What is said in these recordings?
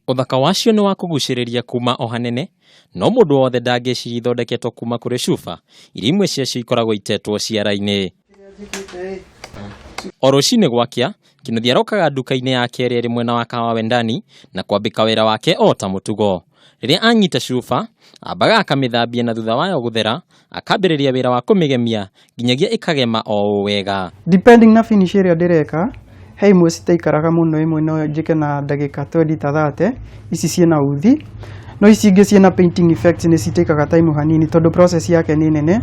Ũthaka wacio nĩ wa kũgucĩrĩria kuma o hanene, no mũndũ wothe ndangĩciria ithondeketwo kuma kũrĩ cuba iria imwe ciacio ikoragwo itetwo ciara-inĩ. O rũcinĩ gwakĩa, Kinuthia arokaga nduka-inĩ yake ĩrĩa ĩrĩ mwena wa Kahawa Wendani na kwambĩka wĩra wake o ta mũtugo. Rĩrĩa anyita cuba, ambaga akamĩthambia na thutha wayo gũthera, akambĩrĩria wĩra wa kũmĩgemia nginyagia ĩkagema o ũũ wega. Depending na finish ĩrĩa ndĩreka, he imwe citaikaraga mũno, imwe no njĩke na ndagĩka 20 ta 30, ici ciĩna uthi, no ici ingĩ ciĩna painting effect nĩ citĩkaga time hanini tondũ process yake nĩ nene,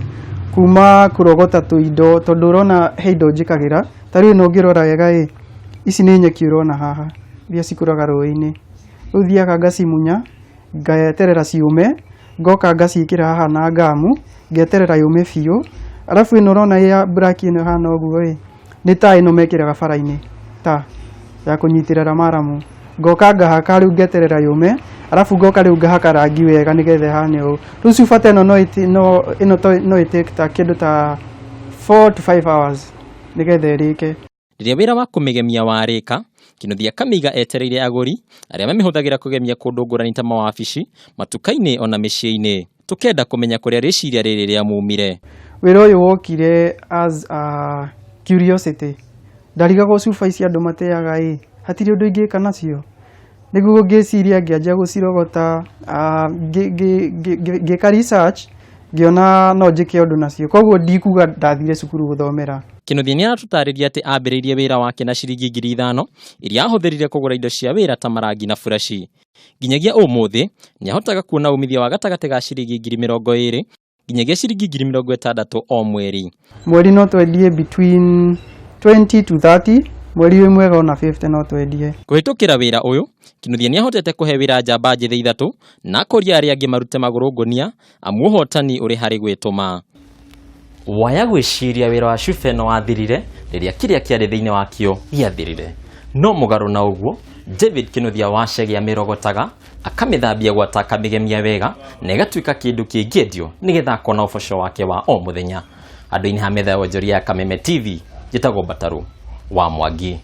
kuma kũrogota tũindo, tondũ ũrona he indo njĩkagĩra, ta rĩu ĩno ũngĩrora wega ĩ, ici nĩ nyeki ũrona haha, iria cikũraga rũĩ-inĩ, rĩu thiaga ngacimunya, ngeterera ciũme, ngoka ngaciĩkĩra haha na ngamu, ngeterera yũme biũ, arabu ĩno ũrona ĩ ya black ĩno ĩhana ũguo ĩ, nĩ ta ĩno mekĩraga bara-inĩ, ta ya kũnyitĩrĩra maramu, ngoka ngahaka rĩu ngeterera yũme, arabu ngoka rĩu ngahaka rangi wega nĩgetha ĩhane ũũ. Rĩu cuba ta ĩno no ĩno no ĩ take ta kĩndũ ta 4 to 5 hours nĩgetha ĩrĩke. Rĩrĩa wĩra wa kũmĩgemia warĩka, Kinuthia akamĩiga etereire agũri arĩa mamĩhũthagĩra kũgemia kũndũ ngũrani ta mawabici, matuka-inĩ ona mĩciĩ-inĩ. Tũkenda kũmenya kũrĩa rĩciria rĩrĩ rĩamumire. Wĩra ũyũ wokire as a curiosity. Ndarigagwo cuba ici andũ mateaga ĩ, hatirĩ ũndũ ingĩka nacio? Nĩguo ngĩciria ngĩanjia gũcirogota, ngĩka research ngĩona no njĩke ũndũ nacio, koguo ndikuga ndathire cukuru gũthomera. Kinuthia nĩ aratũtarĩria atĩ ambĩrĩirie wĩra wake na ciringi 5,000 iria ahũthĩrire kũgũra indo cia wĩra ta marangi na buraci. Nginyagia ũmũthĩ nĩ ahotaga kuona umithio wa gatagatĩ ga ciringi 20,000 nginyagia ciringi 60,000 o mweri. Mweri no twendie between 20 to 30, mweri wĩ mwega ona 50 no twendie. Kũhĩtũkĩra wĩra ũyũ, Kinuthia nĩ ahotete kũhe wĩra njamba njĩthĩ ithatũ na akoria arĩa angĩ marute magũrũ ngũnia amu ũhotani ũrĩ harĩ gwĩtũma. Waya gwĩciria wĩra wa cuba ĩno wathirire rĩrĩa kĩrĩa kĩarĩ thĩinĩ wakĩo gĩathirire. No mũgarũ na ũguo, David Kinuthia wa Chege amĩrogotaga, akamĩthambia gwata akamĩgemia wega na ĩgatuĩka kĩndũ kĩngĩendio nĩgetha akona ũboco wake wa o mũthenya. Handũ-inĩ ha metha ya wonjoria ya Kameme TV, njĩtagwo Mbatarũ wa Mwangi.